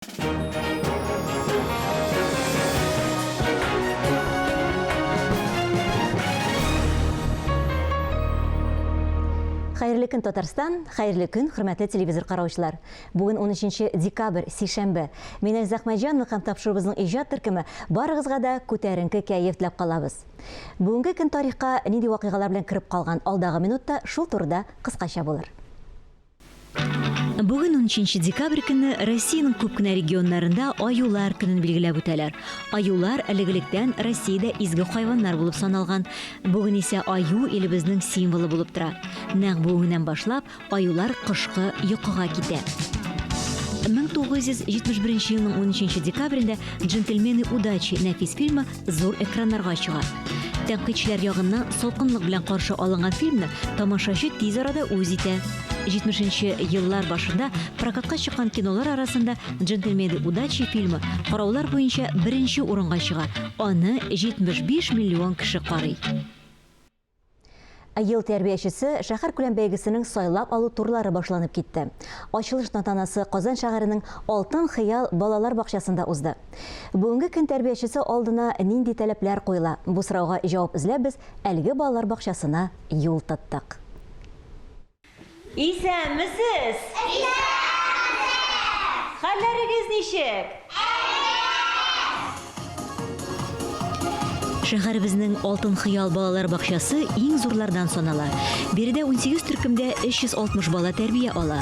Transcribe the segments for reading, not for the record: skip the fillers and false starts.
Хәерле көн, Татарстан! Хәерле көн, хөрмәтле телевизор караучылар! Бүген 13 декабрь, сишәмбе. Мин Эльза Әхмәтҗанова һәм тапшыруыбызның иҗат төркеме барыгызга да күтәренке кәеф теләп калабыз. Бүгенге көн тарихка нинди вакыйгалар белән кереп калган, алдагы минутта шул турыда кыскача булыр. Бүген 13 декабрь көнне Россиянең күп кенә регионнарында Аюлар көнен билгеләп үтәләр. Аюлар элек-электән Россиядә изге хайваннар булып саналган. Бүген исә аю илебезнең символы булып тора. Нәкъ бүгеннән башлап аюлар кышкы йокыга китә. 1971 елның 13 декабрендә Джентльмены удачи нәфис фильмы зур экраннарга чыга. Тәнкыйтьчеләр ягыннан салкынлык белән каршы алынган фильмны тамашачы тиз арада үз итә. 70 нче еллар башында прокатка чыккан кинолар арасында Джентльмены удачи фильмы караулар буенча беренче урынга чыга, аны 75 миллион кеше карый. Ел тәрбиячесе шәһәркүләм бәйгесенең сайлап алу турлары башланып китте. Ачылыш тантанасы Казан шәһәренең Алтын хыял балалар бакчасында узды. Бүгенге көн тәрбиячесе алдына нинди таләпләр куела? Бу сорауга җавап эзләп без әлеге балалар бакчасына юл тоттык. Исәнмесез! Исәнмесез! Хәлләрегез ничек? Әйбәт! Шәһәребезнең Алтын хыял балалар бакчасы иң зурлардан санала. Биредә 18 төркемдә 360 бала тәрбия ала.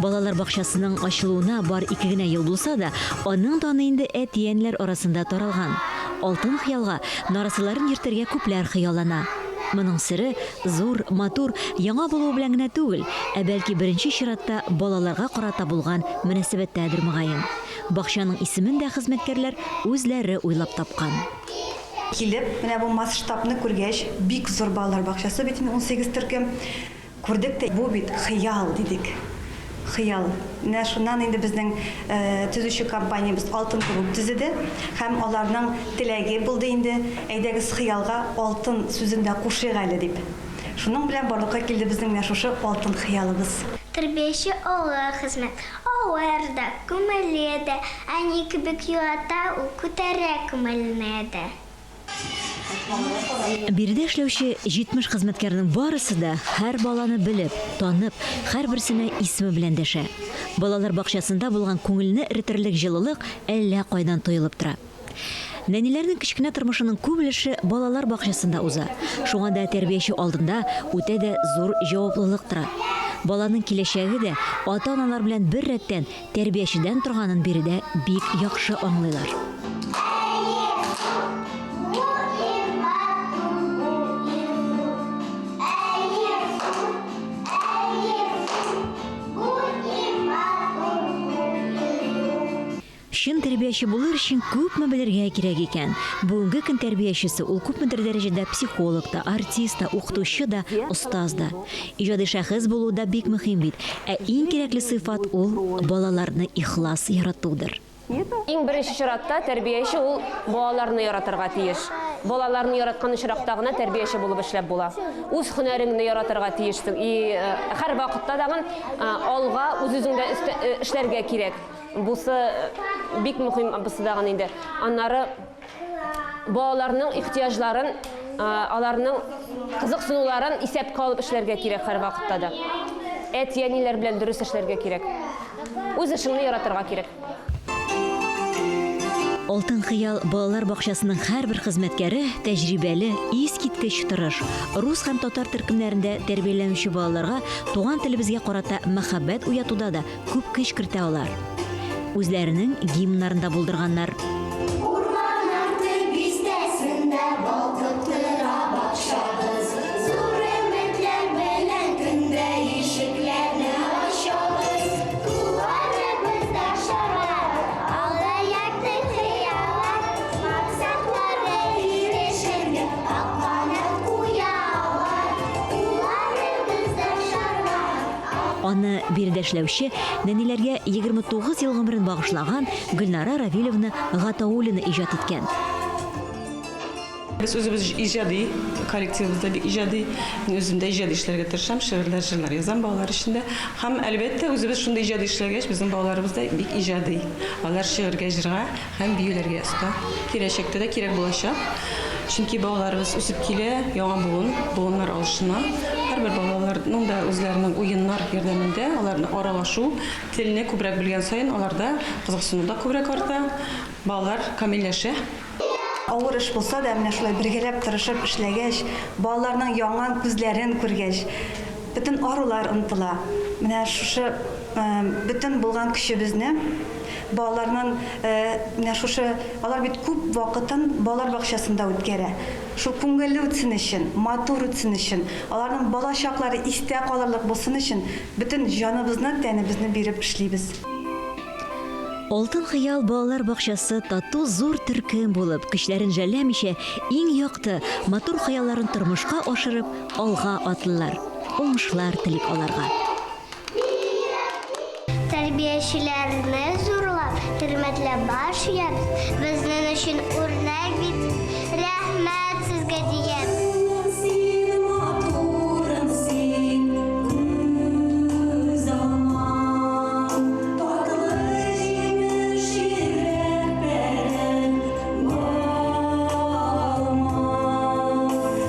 Балалар бакчасының ачылуына бар ике генә ел булса да, аның даны инде әти-әниләр арасында таралган. Алтын хыялга нарасыйларын йөртергә күпләр хыяллана. Моның сере, зур, матур, яңа булуы белән генә түгел, ә бәлки беренче чиратта балаларга карата булган мөнәсәбәттәдер, мөгаен. Бакчаның исемен дә хезмәткәрләр үзләре уйлап тапкан. Килеп, менә бу масштабны күргәч, бик зур балалар бакчасы бит инде, 18 төркем. Күрдек тә, бу бит хыял, дидек. Хыял. Менә шуннан инде безнең төзүче компаниябез Алтын Групп төзеде һәм аларның теләге булды инде, әйдәгез хыялга алтын сүзен дә кушыйк әле дип. Шуның белән барлыкка килде безнең менә шушы алтын хыялыбыз. Тәрбияче олы хезмәт. Авыр да, күңелле дә. Әни кебек юата ул, күтәрә күңелне дә. Биредә эшләүче 70 хезмәткәрнең барысы да һәр баланы белеп, танып, һәрберсенә исеме белән дәшә. Балалар бакчасында булган күңелне эретерлек җылылык әллә кайдан тоелып тора. Нәниләрнең кечкенә тормышының күп өлеше балалар бакчасында уза. Шуңа да тәрбияче алдында үтә дә зур җаваплылык тора. Баланың киләчәге дә ата-аналар белән бер рәттән Тәрбиячедән торганын биредә бик яхшы аңлыйлар. Чын тәрбияче булыр өчен күпме белергә кирәк икән. Бүгенге көн тәрбиячесе ул күпмедер дәрәҗәдә психолог та, артист та, укытучы да, остаз да. Иҗади шәхес булу да бик мөһим бит. Ә иң кирәкле сыйфат ул, балаларны ихлас яратудыр. Иң беренче чиратта тәрбияче ул балаларны яратырга тиеш. Балаларны яраткан очракта гына тәрбияче булып эшләп була. Үз һөнәреңне яратырга тиешсең. И һәрвакытта тагын алга үз-үзеңдә эшләргә кирәк. Бусы бик мөһим, бусы тагын инде. Аннары балаларның ихтыяҗларын, аларның кызыксынуларын исәпкә алып эшләргә кирәк һәрвакытта да. Әти-әниләр белән дөрес эшләргә кирәк. Үз эшеңне яратырга кирәк. Алтын хыял балалар бакчасының һәрбер хезмәткәре тәҗрибәле, искиткеч тырыш. Рус һәм татар төркемнәрендә тәрбияләнүче балаларга туган телебезгә карата мәхәббәт уятуда да Күп көч кертә алар. Үзләренең гимннарын да булдырганнар. Урман арты бистәсендә балкып тора бакчабыз. Зур өметләр белән көн дә ишекләрне ачабыз. Кулларыбызда шарлар, алда якты хыяллар. Максатларга ирешергә ак канат куя алар. Кулларыбызда шарлар. Аны биредә эшләүче, нәниләргә 29 ел гомерен багышлаган Гөлнара Равилевна Гатауллина иҗат иткән. Без үзебез иҗади, коллективыбыз да бик иҗади. Мин үзем дә иҗади эшләргә тырышам, шигырьләр, җырлар язам балалар өчен дә. Һәм, әлбәттә, үзебез шундый иҗади эшләгәч, безнең балаларыбыз да бик иҗади. Алар шигырьгә, җырга һәм биюләргә оста. Киләчәктә дә кирәк булачак. Чөнки балаларыбыз үсеп килә, яңа буын, буыннар алышына. Һәрбер балаларның да үзләренең уеннар ярдәмендә аларны аралашу, телне күбрәк белгән саен аларда кызыксыну да күбрәк арта, балалар камилләшә. Авыр эш булса да, менә шулай бергәләп тырышып эшләгәч, балаларның янган күзләрен күргәч, бөтен арулар онытыла. Менә шушы бөтен булган көчебезне балаларның менә шушы, алар бит күп вакытын балалар бакчасында үткәрә. Шул күңелле үтсен өчен, матур үтсен өчен, аларның бала чаклары истә калырлык булсын өчен бөтен җаныбызны, тәнебезне биреп эшлибез. Алтын хыял балалар бакчасы тату зур төркем булып, көчләрен жәлләмичә, иң якты, матур хыялларын тормышка ашырып, алга атлыйлар. Уңышлар телик аларга. Тәрбиячеләрне зурлап, хөрмәтләп баш иябез, безнең өчен үрнәк бит, рәхмәт сезгә диябез. Син матурым син, күз алмам, татлы җимеш йөрәкләрем, балма.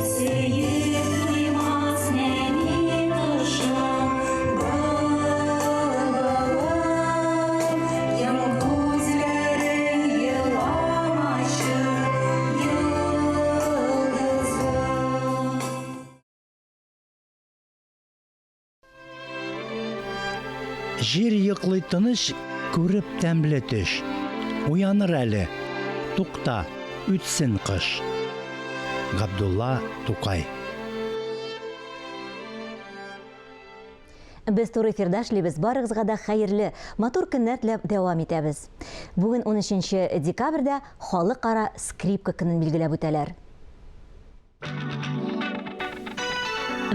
Сөеп туймас нәни кошым, былбылым, йом күзләрең еламачы, йолдызым. Җир йоклый тыныч, күреп тәмле төш. Уяныр әле, тукта, үтсен кыш. Габдулла Тукай. Без туры эфирда эшлибез. Барыгызга да хәерле, матур көннәр теләп дәвам итәбез. Бүген 13 декабрьдә Халыкара скрипка көнен билгеләп үтәләр.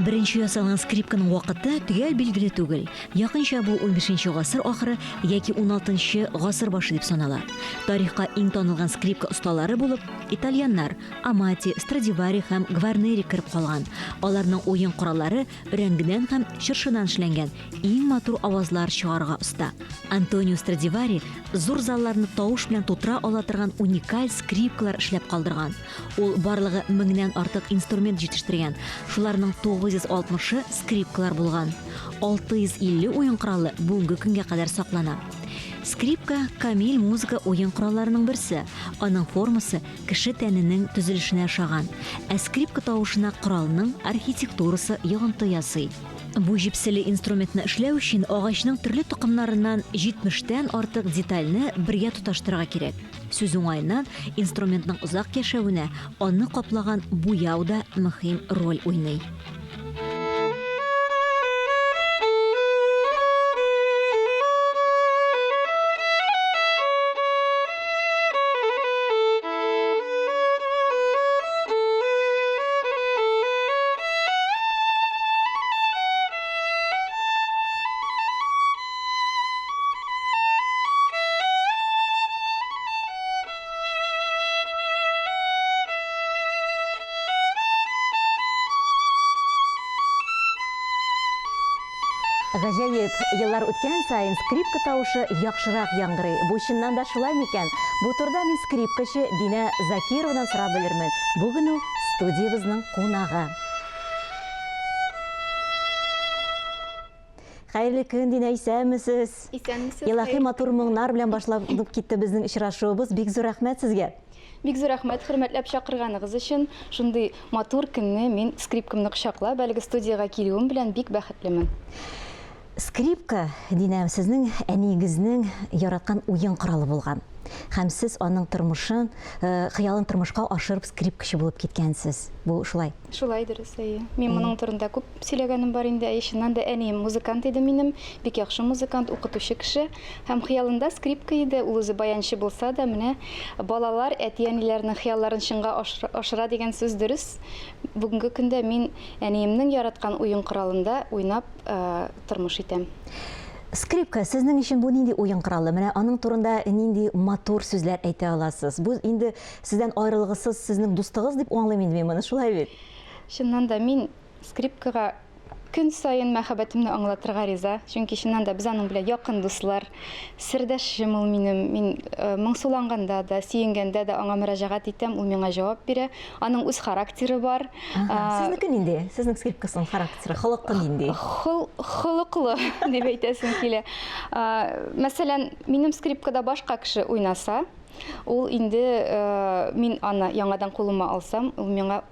Беренче ясалган скрипканың вакыты төгәл билгеле түгел. Якынча бу унбишенче гасыр ахыры яки уналтынчы гасыр башы дип санала. Тарихка иң танылган скрипка осталары булып итальяннар Амати, Страдивари һәм Гварнери кереп калган. Аларның уен кораллары өрәңгедән һәм чыршыдан эшләнгән, иң матур авазлар чыгарырга оста. Антонио Страдивари зур залларны тавыш белән тутыра ала торган уникаль скрипкалар эшләп калдырган. Ул барлыгы меңнән артык инструмент җитештергән, шуларның 960-ы скрипкалар булган. 650 уен коралы бүгенге көнгә кадәр саклана. Скрипка, камил музыка уен коралларының берсе. Аның формасы кеше тәненең төзелешенә ошаган, ә скрипка тавышына коралның архитектурасы йогынты ясый. Бу җепселе инструментны эшләү өчен агачның төрле токымнарыннан 70 тән артык детальне бергә тоташтырырга кирәк. Сүз уңаеннан, инструментның озак яшәвенә аны каплаган буяу да мөһим роль уйный. Гаҗәеп, еллар үткән саен скрипка тавышы яхшырак яңгырый. Бу чыннан да шулай микән? Бу турыда мин скрипкачы Динә Закировадан сорап белермен. Бүген ул студиябезнең кунагы. Хәерле көн, Динә, исәнмесез? Исәнмесез. Илаһи матур моңнар белән башланып китте безнең очрашуыбыз. Бик зур рәхмәт сезгә. Бик зур рәхмәт хөрмәтләп чакырганыгыз өчен. Шундый матур көнне мин скрипкамны кочаклап, әлеге студиягә килүем белән бик бәхетлемен. Скрипка, Динә, сезнең әниегезнең яраткан уен коралы булган. Һәм сез аның тормышын, э, хыялын тормышка ашырып скрипкачы булып киткәнсез. Бу шулай. Шулай дөрес, әйе. Мин моның турында күп сөйләгәнем бар инде. Әйе, чыннан да әнием музыкант иде минем, бик яхшы музыкант, укытучы кеше. Һәм хыялында скрипка иде, ул үзе баянчы булса да, менә балалар әти-әниләренең хыялларын чынга ашыра дигән сүз дөрес. Бүгенге көндә мин әниемнең яраткан уен коралында уйнап тормыш итәм. Скрипка, сезнең өчен бу нинди уен коралы? Менә аның турында нинди матур сүзләр әйтә аласыз? Бу инде сездән аерылгысыз сезнең дустыгыз дип аңлыйм инде мин моны, шулай бит? Чыннан да, мин скрипкага көн саен мәхәббәтемне аңлатырга риза. Чөнки чыннан да без аның белән якын дуслар. Сердәшчем ул минем. Мин э, моңсуланганда да, сөенгәндә дә аңа мөрәҗәгать итәм, ул миңа җавап бирә. Аның үз характеры бар. Сезнеке нинди? Сезнең скрипкасының характеры, холыкы нинди? Хол, холыклы дип әйтәсем килә. Мәсәлән, минем скрипкада башка кеше уйнаса, ул инде э, мин аны яңадан кулыма алсам, ул миңа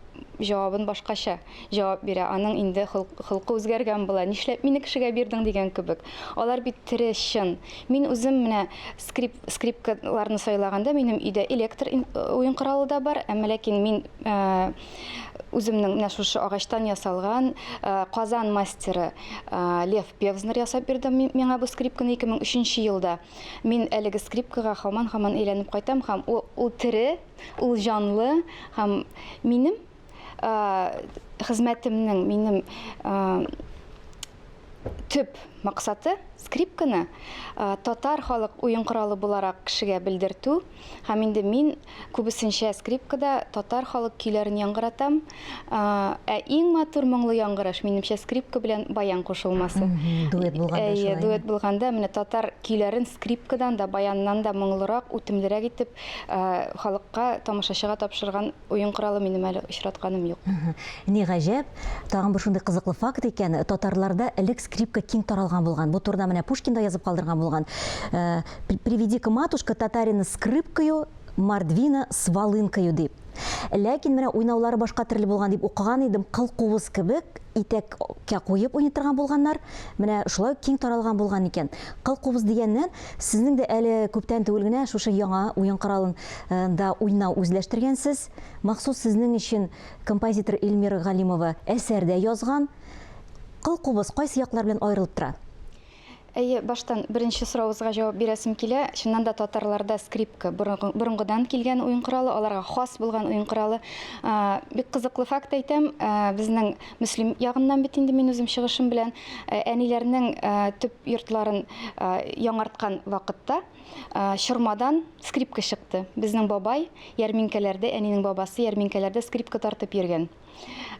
җавабын башкача җавап бирә. Аның инде холкы үзгәргән була. Нишләп мине кешегә бирдең дигән кебек. Алар бит тере, чын. Мин үзем менә скрип, скрипкаларны сайлаганда минем өйдә электр уен коралы да бар, әмма ләкин мин э, үземнең менә шушы агачтан ясалган э, Казан мастеры э, Лев Певзнер ясап бирде миңа бу скрипканы 2003 елда. Мин әлеге скрипкага һаман-һаман әйләнеп кайтам һәм ул, ул тере, Ул җанлы һәм минем хезмәтемнең, минем төп максаты скрипканы татар халык уен коралы буларак кешегә белдертү һәм инде мин күбесенчә скрипкада татар халык көйләрен яңгыратам. Ә иң матур моңлы яңгыраш, минемчә, скрипка белән баян кушылмасы. Дуэт булганда шулай. Дуэт булганда менә татар көйләрен скрипкадан да, баяннан да моңлырак, үтемлерәк итеп Халыкка, тамашачыга тапшырган уен коралы минем әле очратканым юк. Ни гаҗәп, тагын бер шундый кызыклы факт икән, татарларда элек скрипка киң таралган булган. Бу турыда менә Пушкин да язып калдырган булган. Приведи-ка, матушка, татарина с скрипкою, мордвина с волынкою дип. Ләкин менә уйнаулары башка төрле булган дип укыган идем, кыл кубыз кебек итәккә куеп уйный торган булганнар. Менә шулай ук киң таралган булган икән. Кыл кубыз дигәннән, сезнең дә әле күптән түгел генә шушы яңа уен коралын да уйнау үзләштергәнсез. Махсус сезнең өчен композитор Эльмира Галимова әсәр дә язган. Кыл кубыз кайсы яклар белән аерылып тора? Әйе, баштан беренче соравыгызга җавап бирәсем килә. Чыннан да татарларда скрипка борынгыдан килгән уен коралы, аларга хас булган уен коралы. Бик кызыклы факт әйтәм, безнең Мөслим ягыннан бит инде мин үзем чыгышым белән. Әниләрнең төп йортларын яңарткан вакытта чормадан скрипка чыкты. Безнең бабай ярминкәләрдә, әнинең бабасы ярминкәләрдә скрипка тартып йөргән.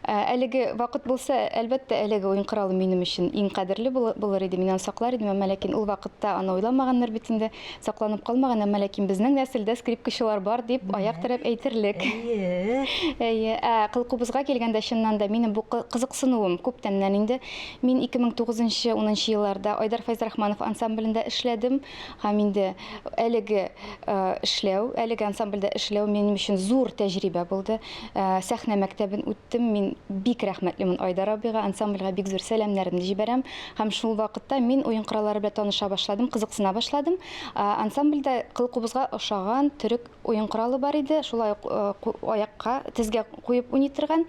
Әлеге вакыт булса, әлбәттә, әлеге уен коралы минем өчен иң кадерле булыр иде, мин аны саклар идем, әмма ләкин ул вакытта аны уйламаганнар бит инде, сакланып калмаган, әмма ләкин безнең нәселдә скрипкачылар бар дип аяк терәп әйтерлек. Әйе. Әйе. Ә кылкубызга килгәндә, чыннан да, минем бу кызыксынуым күптәннән инде. Мин 2009-10 елларда Айдар Фәйзрахманов ансамблендә эшләдем һәм инде әлеге эшләү, әлеге ансамбльдә эшләү минем өчен зур тәҗрибә булды. Сәхнә мәктәбен үттем. Мин бик рәхмәтлемен Айдар абыйга, ансамбльгә бик зур сәламнәремне җибәрәм. Һәм шул вакытта мин уен кораллары белән таныша башладым, кызыксына башладым. Ансамбльдә кыл-кубызга ошаган төрек уен коралы бар иде, шулай ук аякка, тезгә куеп уйный торган.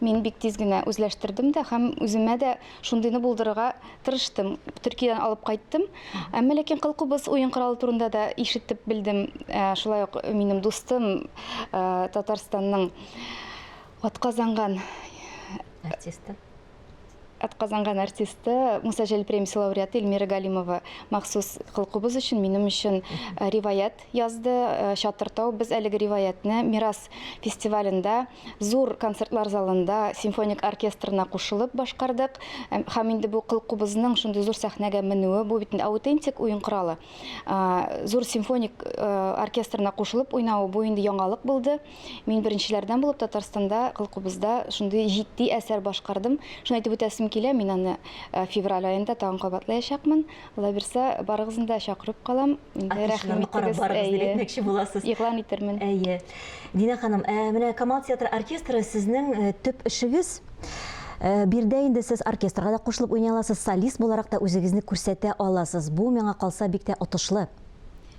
Мин бик тиз генә үзләштердем дә һәм үземә дә шундыйны булдырырга тырыштым. Төркиядән алып кайттым. Әмма ләкин кылкубыз уен коралы турында да ишетеп белдем. Э, шулай ук минем дустым э, Татарстанның атказанган артисты. Атказанган артисты Муса Җәлил премиясе лауреаты Эльмира Галимова махсус кылкубыз өчен минем өчен э, риваять язды. Чатыртау без әлеге риваятьне Мирас фестивалендә Зур концертлар залында симфоник оркестрына кушылып башкардык. Һәм инде бу кыл-кубызның шундый зур сәхнәгә менүе, бу бит инде аутентик уен коралы. Зур симфоник оркестрына кушылып уйнавы, бу инде яңалык булды. Мин беренчеләрдән булып Татарстанда кыл-кубызда шундый җитди әсәр башкардым. Шуны әйтеп үтәсем килә, мин аны февраль аенда тагын кабатлаячакмын. Алла бирсә, барыгызны да чакырып калам. Инде рәхим итегез. Барыгыз дип әйтмәкче буласыз. Игълан итермен. Әйе. Динә ханым, ә менә Камал театры оркестры сезнең э, төп эшегез. Э, биредә инде сез оркестрга да кушылып уйный аласыз, солист буларак та үзегезне күрсәтә аласыз. Бу миңа калса бик тә отышлы.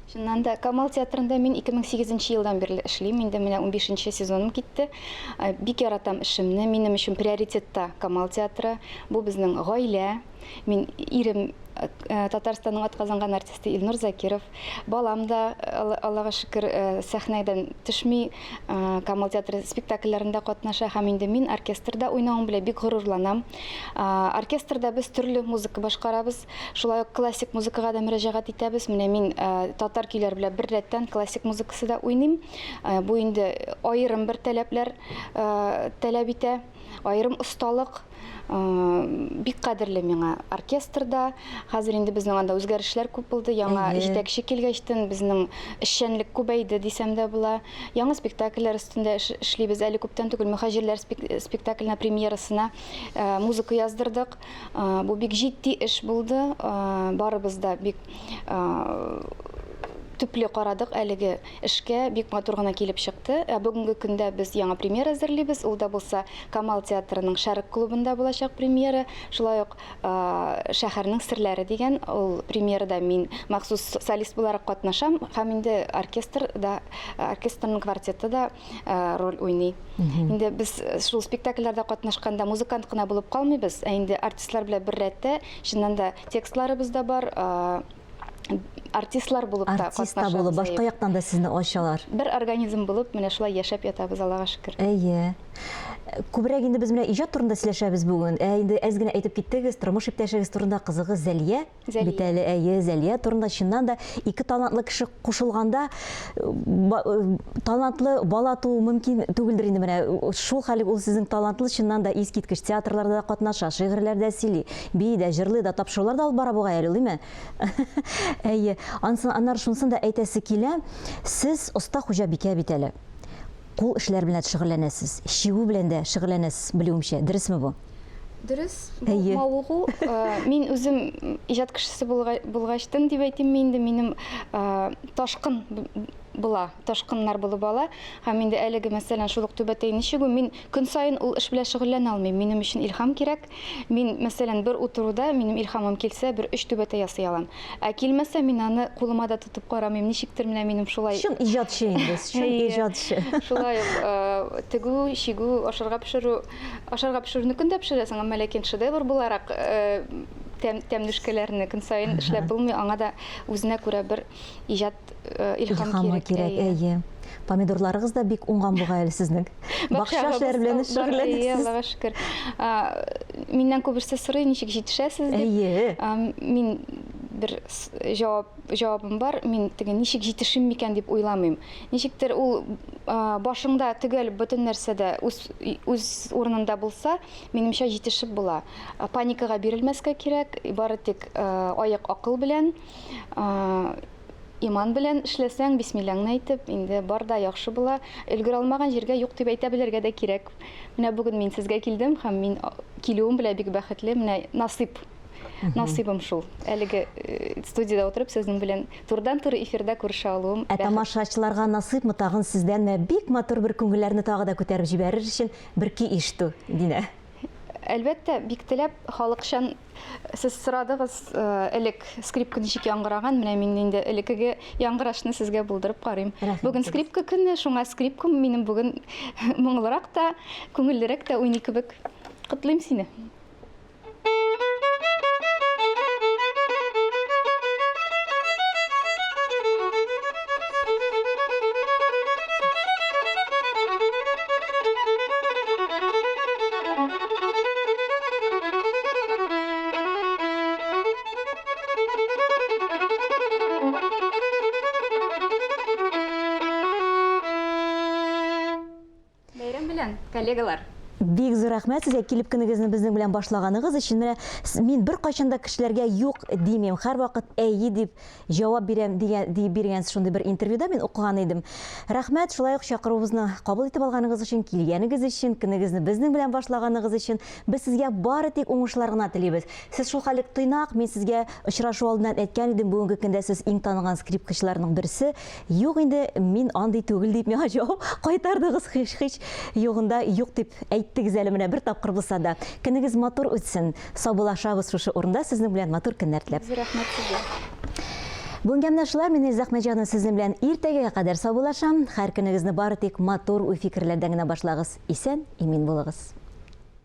Чыннан да, Камал театрында мин 2008 елдан бирле эшлим. Инде менә 15 сезоным китте. Э, бик яратам эшемне. Минем өчен приоритетта Камал театры. Бу безнең гаилә. Мин ирем Татарстанның атказанган артисты Илнур Закиров. Балам да, Аллага шөкер, сәхнәдән төшми, Камал театры спектакльләрендә катнаша һәм инде мин оркестрда уйнавым белән бик горурланам. Оркестрда без төрле музыка башкарабыз, шулай ук классик музыкага да мөрәҗәгать итәбез. Менә мин татар көйләре белән беррәттән классик музыкасы да уйныйм. Бу инде аерым бер таләпләр таләп итә, аерым осталык. Бик кадерле миңа оркестрда. Хәзер инде безнең анда үзгәрешләр күп булды. Яңа җитәкче килгәчтен безнең эшчәнлек күбәйде дисәм дә була. Яңа спектакльләр өстендә эшлибез. Әле күптән түгел Мөхаҗирләр спектакленә премьерасына музыка яздырдык. Бу бик җитди эш булды. Барыбыз да бик төпле карадык әлеге эшкә, бик матур гына килеп чыкты. Ә бүгенге көндә без яңа премьера әзерлибез. Ул да булса Камал театрының Шәрык клубында булачак премьера. Шулай ук Шәһәрнең серләре дигән ул премьерада мин махсус солист буларак катнашам һәм инде оркестр да, оркестрның квартеты да роль уйный. Инде без шул спектакльләрдә катнашканда музыкант кына булып калмыйбыз, ә инде артистлар белән бер рәттә, чыннан да текстларыбыз да бар, артистлар булып та Артист та булып, башка яктан да сезне ачалар. Бер организм булып, менә шулай яшәп ятабыз, Аллага шөкер. Әйе. Күбрәк инде без менә иҗат турында сөйләшәбез бүген. Ә инде әз генә әйтеп киттегез, тормыш иптәшегез турында, кызыгыз Зәлия. Зәлия. Бит әле, әйе, Зәлия турында чыннан да ике талантлы кеше кушылганда талантлы бала туу мөмкин түгелдер инде менә. Шул хәле ул сезнең талантлы чыннан да искиткеч театрларда да катнаша, шигырьләр дә сөйли, бии дә, җырлый да, тапшырулар да алып бара бугай әле, ул, име? Әйе. Ансын, аннары шунысын да әйтәсе килә, сез оста хуҗабикә бит әле. Кул эшләре белән шөгыльләнәсез, чигү белән дә шөгыльләнәсез, белүемчә. Дөресме бу? Дөрес, бу мавыгу. Мин үзем иҗат кешесе булгачтын дип әйтимме инде, минем ташкын була, ташкыннар булып ала. Һәм инде әлеге, мәсәлән, шул ук түбәтәйне чигү, мин көн саен ул эш белән шөгыльләнә алмыйм. Минем өчен илһам кирәк. Мин, мәсәлән, бер утыруда минем илһамым килсә, бер өч түбәтәй ясый алам. Ә килмәсә, мин аны кулыма да тотып карамыйм. Ничектер менә минем шулай. Чын иҗатчы инде, чын иҗатчы. Шулай ук тегү, чигү, ашарга пешерү. Ашарга пешерүне көн дә пешерәсең, әмма ләкин шедевр буларак тәм, тәмнүшкәләрне көн саен эшләп булмый. Аңа да үзенә күрә бер иҗат илһам кирәк. Кирәк, әйе. Помидорларыгыз да бик уңган бугай әле сезнең. Бакча эшләре белән шөгыльләнәсез. Аллага шөкер. Миннән күбесе сорый, ничек җитешәсез дип. Әйе. Мин бер җавап җавабым бар. Мин теге ничек җитешим микән дип уйламыйм. Ничектер ул башыңда төгәл бөтен нәрсә дә үз үз урынында булса, минемчә җитешеп була. Паникага бирелмәскә кирәк, бары тик аек акыл белән Иман белән эшләсәң, бисмиллаңны әйтеп, инде бар да яхшы була. Өлгерә алмаган җиргә юк дип әйтә белергә дә кирәк. Менә бүген мин сезгә килдем һәм мин килүем белән бик бәхетле. Менә насыйп. Насыйбым шул. Әлеге э, студиядә утырып сезнең белән турыдан-туры эфирда күрешә алуым. Ә тамашачыларга насыйпмы тагын сездән менә бик матур бер күңелләрне тагы да күтәреп җибәрер өчен бер көй ишетү, Динә? Әлбәттә, бик теләп халыкчан Сез сорадыгыз, элек скрипка ничек яңгыраган, менә мин инде элеккеге яңгырашны сезгә булдырып карыйм. Бүген скрипка көне, шуңа скрипкам минем бүген моңлырак та, күңеллерәк тә уйный кебек. Котлыйм сине. Бәйрәм белән, коллегалар! Бик зур рәхмәт сезгә килеп көнегезне безнең белән башлаганыгыз өчен. Менә мин беркайчан да кешеләргә юк димим, һәрвакыт әйе дип Җавап бирәм, дигән, диеп биргәнсез шундый бер интервьюда мин укыган идем. Рәхмәт, шулай ук чакыруыбызны кабул итеп алганыгыз өчен, килгәнегез өчен, көнегезне безнең белән башлаганыгыз өчен. Без сезгә бары тик уңышлар гына телибез. Сез шул хәллек тыйнак, мин сезгә очрашу алдыннан әйткән идем, бүгенге көндә сез иң танылган скрипкачыларның берсе. Юк инде, мин андый түгел дип миңа җавап кайтардыгыз, һич, һич югында юк дип әйттегез әле менә бер тапкыр булса да. Көнегез матур үтсен. Саубуллашабыз шушы урында сезнең белән матур көннәр теләп. Зур рәхмәт сезгә. Бүгенгә менә шулар, мин Эльза Әхмәтҗанова сезнең белән иртәгәгә кадәр саубуллашам. Һәр көнегезне бары тик матур уй-фикерләрдән генә башлагыз. Исән, имин булыгыз.